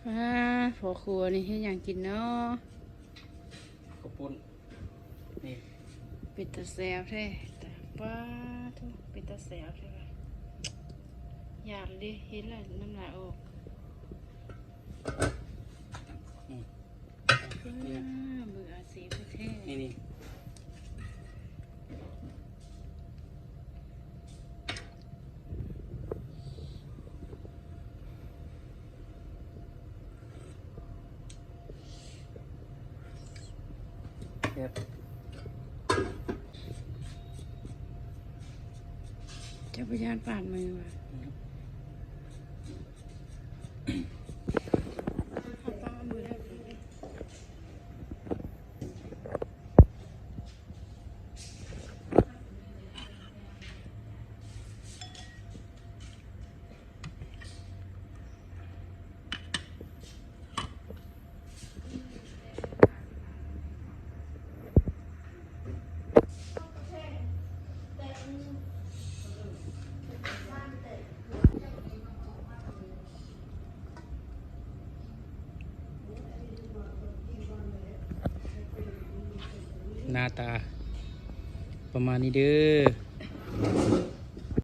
ປ້າ ພໍ່ຄົວນີ້ເຮັດຫຍັງກິນເນາະ? ເຂົ້າປຸ້ນ ນີ້ ເປັນຕາແຊບແທ້. ປ້າໂທ້ ເປັນຕາແຊບແທ້ວ່າ ຢາກເດ້ ເຫັນແລ້ວນ້ຳລາຍອອກ. ອືມ ນີ້ນະ ອ່າ ມືອາຊີບແທ້ໆ ນີ້ ນີ້. ແຊບ ເຈົ້າບໍ່ຢ້ານປາດມືຫວາ? ອືມ. ໜ້າຕາປະມານນີ້ເດີ້.